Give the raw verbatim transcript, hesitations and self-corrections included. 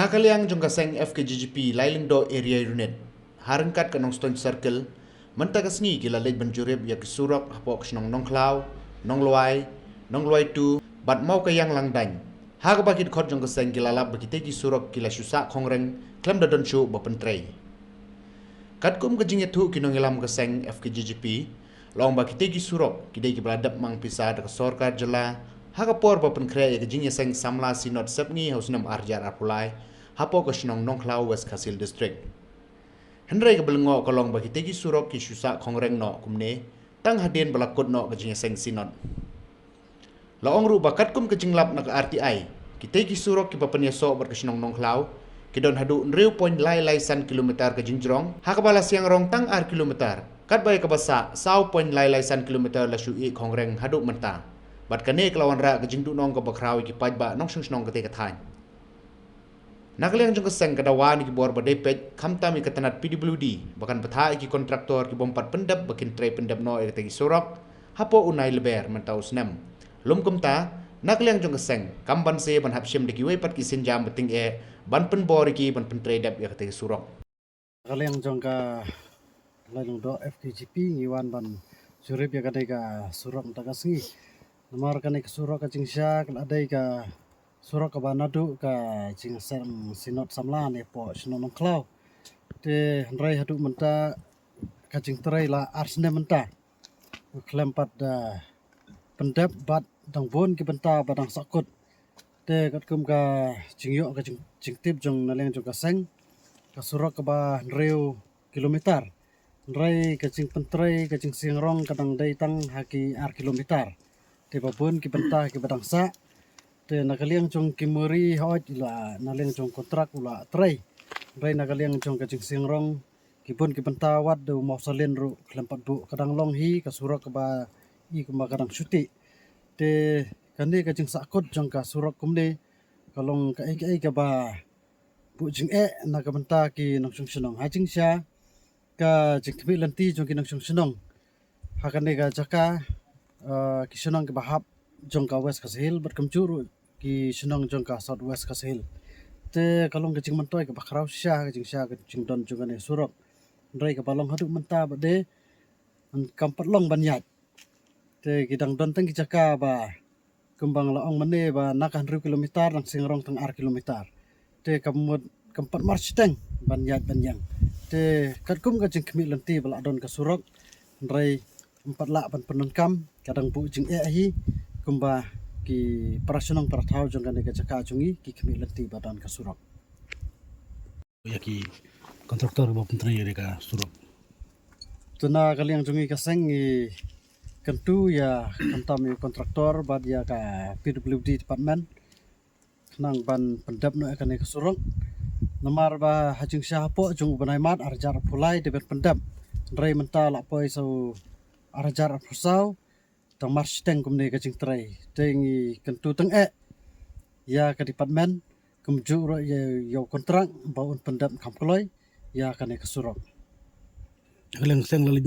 Na ka liang jong ka seng F K G G P Lailingdoh Area Unit, ha ryngkat ka Nongstoiñ Circle, mynta ka sngi ki la leit ban jurip ïa ki surok hapoh ka shnong Nongkhlaw, Nonglwai, Nonglwai two bad Mawkaiang Langdaiñ. Ha kaba ki dkhot jong ka seng ki la lap ba kitei ki surok ki la shu sah khongreng khlem da don shuh ba pyntrei. Katkum ka jingïathuh ki nongïalam ka seng F K G G P, la ong ba kitei ki surok ki dei kiba la dep mang pisa da ka sorkar jylla ha ka por ba pynkhreh ïa ka jingïaseng samla Synod Sepngi ha u snem ar hajar arphew lai hapoh ka shnong Nongkhlaw, West Khasi Hills District. Hynrei kaba lyngngoh ka long ba kitei ki surok ki shu sah khongreng noh kumne tang hadien ba la kut noh ka jingïaseng Synod. La ong ruh ba katkum ka jinglap na ka R T I, kitei ki surok kiba pynïasoh bad ka shnong Nongkhlaw ki don haduh hynriew point lai lai san kilometer ka jingjrong, ha kaba la siang rong tang ar kilometer, katba ïa kaba sah saw point lai lai san kilometer la shu ïeh khongreng haduh mynta. Bad kane ka la wanrah ka jingduhnong kaba khraw ïa ki paidbah nongshong shnong katei ka thaiñ. Na ka liang jong ka seng ka dawa na ki bor ba dei peit, khamtam ïa ka tnat P W D ba kan bthah ïa ki kontraktor ki bym pat pyndep ba kin trei pyndep noh ïa katei ki surok hapoh u Nailaber mynta u snem. Lym kumta, na ka liang jong ka seng kam banse ban hap shim da kiwei pat ki sienjam ba tyngeh ban pynbor ïa ki ban pyntrei dep ïa katei ki surok. Na ka liang jong ka Lailingdoh F K G P ngi wan ban jurip ïa kane ka surok mynta ka sngi. Namar kane ka surok ka jingshisha ka la dei ka surok kaba naduh ka jingïaseng Synod samla ne hapoh shnong Nongkhlaw. Te hynrei haduh mynta ka jingtrei la ar snem mynta khlem pat da pyndep bad dang bun ki bynta ba dang sahkut. Te katkum ka jingïoh ka jing, jingtip jong na liang jong ka seng, ka surok kaba hynriew kilometer, hynrei ka jingpyntrei ka jingsiang rong ka dang dei tang ha ki ar kilometer. Te ba bun ki bynta kiba dang sah. Te na ka liang jong ki mori hoi la, na liang jong kontrak u la trei. Hynrei na ka liang jong ka jingsiang rong ki bun ki bynta wat da u mawsalin ruh khlem pat buh, ka dang long hi ka surok kaba i kumba ka dang shuti. Te kane ka jingsahkut jong ka surok kumne ka long kaei kaei kaba buh jingeh na ka bynta ki nongshong shnong. Ha jingshisha ka jingkhmih lynti jong ki nongshong shnong ha kane ka jaka, eh, ki shnong kiba hap jong ka West Khasi Hills bad kumjuh ruh ki shnong jong ka South West Khasi Hills. Te ka long ka jingmyntoi kaba khraw shisha, ka jingshisha ka jingdon jong kane surok. Hynrei kaba long haduh mynta ba dei kam pat long ban ïaid. Te ki dang don tang ki jaka ba kumba nga la ong mynne ba na ka hynriew kilometer dang siang rong tang ar kilometer. Te kam mut kam pat marshiteng ban ïaid ban ïeng. Te katkum ka jingkhmih lynti ba la don ka surok, hynrei ym pat lah ban pyndonkam, ka dang buh jingeh hi kumba ki para shnong para thaw jong kane ka jaka jong ngi ki khmih lynti ba don ka surok. Ïa ki kontraktor ba pyntrei ïa ka surok. Te na ka liang jong ngi ka seng ngi kyntu ïa khamtam ïa u kontraktor bad ïa ka P W D department khnang ban pyndep noh ïa kane ka surok. Namar ba ha jingshisha hapoh jong u bnai Mart ar hajar arphew lai dei ban pyndep. Hynrei mynta la poi sa u ar hajar arphew saw, tang marshiteng kumne ka jingtrei. Te ngi kyntu tyngeh ïa ka department kumjuh ruh ïa, ïa u kontrak ba un pyndep kham kloi ïa kane ka surok. Ka liang seng la leit